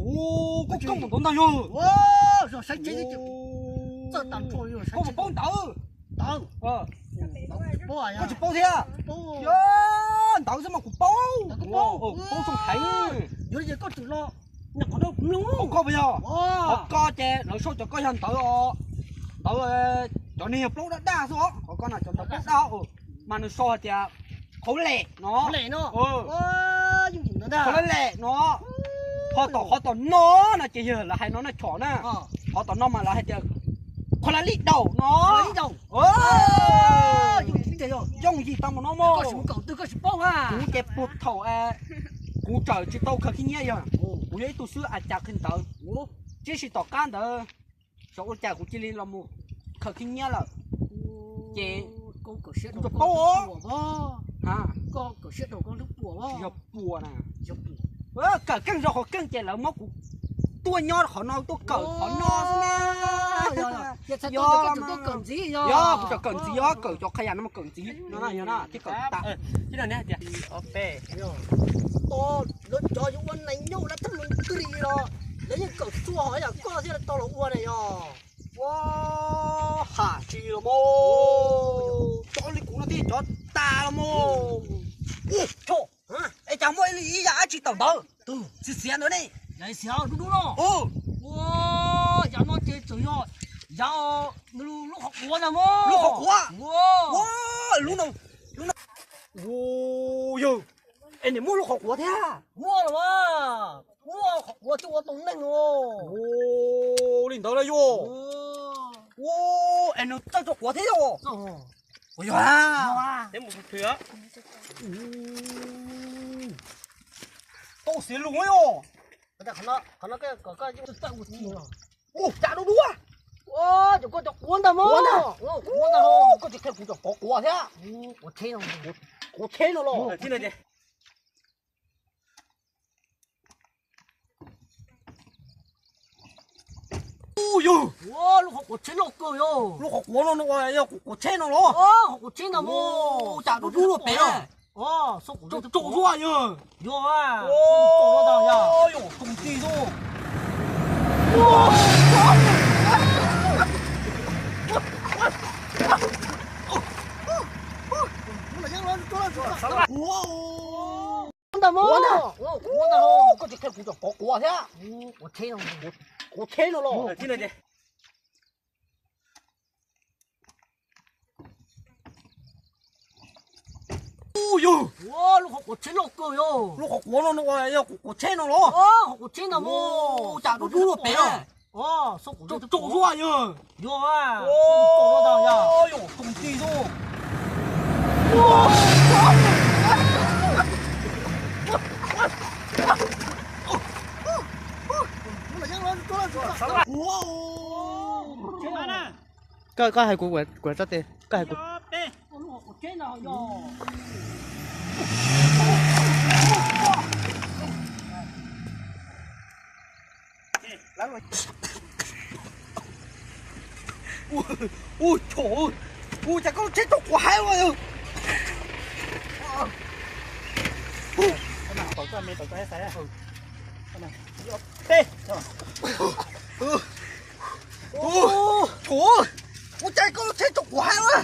Ua, koj koob mus ntawd ntag yog. Koj puas paub ntawd? Koj tsis paub thiab? Yog ntawd xwb mas kuv paub. Paub zoo heev. Qhov koj puas yog? Qhov koj ces lawv sau cov koj yog ntawd os. Ntawd cov neeg yog plaub daj daj xwb os. Qhov koj no cov ntawd plaub daj, mas nws sau hais tias qhov lem no. Qhov lem no. Ho tom qhov tom no no ces yog lawv hais no na, chom na. Qhov tom no mas lawv hais tias qhov la lij daum no. Yooj yim tau mus no mog. Kuv ces puag thaum kuv tseem tsis tau khaws khib nyiab yog kuv yog ib tug xib hwb a cas qhia ntawv, tab sis tom qab ntawd xyov ua cas kuv cia li los mus khaws khib nyiab lawm. Ces kuv tsuas paub os. Tsis yog puas na. Kawm keej zog qhov keej ces lawv muab kuv tuaj nyob qhov no tuaj kawm qhov no xwb na. Yog, kuv tseem kawm ntxiv os, kawm cov qhov yam no mas kawm ntxiv no na, yog na, thiaj kawm tas. Lawv cov yuav ua neeg nyob ua dab thaj mus ntri los lawv yeej kawm txhua hov yam koj thiaj li tau los ua na yog. Ua, ham tsis los mog, cov li kuv no thiaj cov tas los mog. Es cas muaj ib yam dab tsi tawm ntawd, xiav xiav ntawd ne? Yam dub dub no. Ua, yam no ces tseem yog yam lub qhov quav ntag mog. Lub qhov quav. Ua, lub no, lub no. Ua, yog, es nws muaj lub qhov quav thiab? Muaj los mas, muaj qhov quav thiaj ua tau neeg os. Ua, li ntawd los yog. Ua, es nws txawj rau quav thiab yog? Ua, yog. Tau xiav lus yog. Ua, cas dub dub. Ua, cov koj cov quav ntag mog. Quav ntag. Koj tsis qhia kuv cov quav quav thiab. Quav tsheb no los. Ua, yog. Lub qhov quav tsheb loj kawg yog. Lub qhov quav no yog quav tsheb no los? Qhov quav tsheb ntag mog. Cas dub dub luaj pem na. Tsaus zuag yog. Yog, yog tsaus ntag yog. Yog tsaus nti xwb. Ntag mog. Koj tsis qhia kuv cov quav quav thiab. Quav tsheb no los. Ua, yog. Lub qhov quav tsheb loj kawg yog. Lub qhov quav no yog quav tsheb no los? Qhov quav tsheb ntag mog. Cas dub dub luaj pem na. Tsaus zuag yog. Yog, yog tsaus nti xwb. Koj, koj hais kuv, kuv tso tes, koj hais kuv. Ua, tshov, ua cas koj tsheb tsaus quav heev ua. Tshov, ua cas koj tsheb tsaus quav heev ua.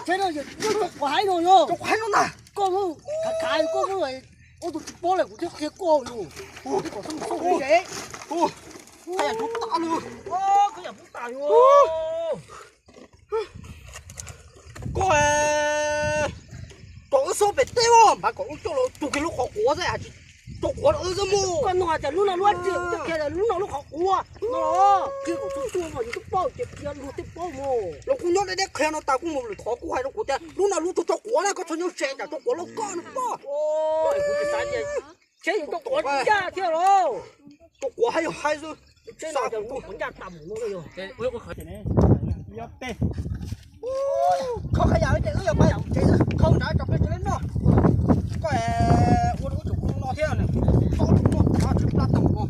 Tsheb no yog tsaus quav heev no yog. Tsaus quav heev no ntag. Koj muab khav khav koj muab ua tus tsis paub lawm kuv thiaj qhia koj yus. Koj yam tub tas lawm. Koj yam tub tas yus. Koj, kom wb xub pem teb os, mas kom wb coj los tug kiag lub qhov quav xwb, tsis tsaus quav wb xwb mus. Koj nug hais tias lub no lub dab tsi, kuv thiaj qhia tias lub no lub qhov quav no. Qhia kom txhua txhua mas yus twb paub ces qhia luag tej paub mus. Los kuv nyob deb deb qhia no tas kuj mus lwm qhov kuj hais rau kuv tias lub no lub tsaus tsaus quav na, koj tshov nyuag se tsam tsaus quav lauj koj no poj. Kuv xav tias tsheb yus tsaus quav ncaj thiab los. Tsaus quav hais yog hais xwb. Tsheb no tsaus quav ncaj tas mus no yog. Kho qhov yam ces wb yog pab yam tsev xwb, kho nrad tso peb tsev noj. Koj ua rau wb tsaus quav no thiab, txhob ua rau noj tsw plab tau no.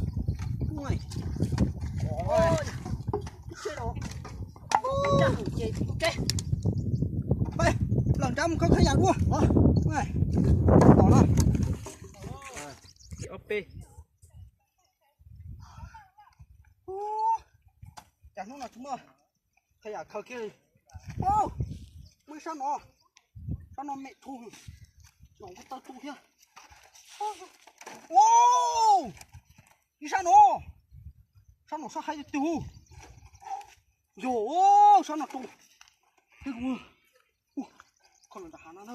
Lawm nrad mus kho qhov yam dua. Tom no. peb. Cas hnub no tsis muaj qhov yam khaws kiag li. Muaj ib sab no, sab no me dhau, no kuj tawg tu thiab. Ib sab no, sab no sab haib tiag tiag. Yog sab no tu thiab. Kho los nram hav no na.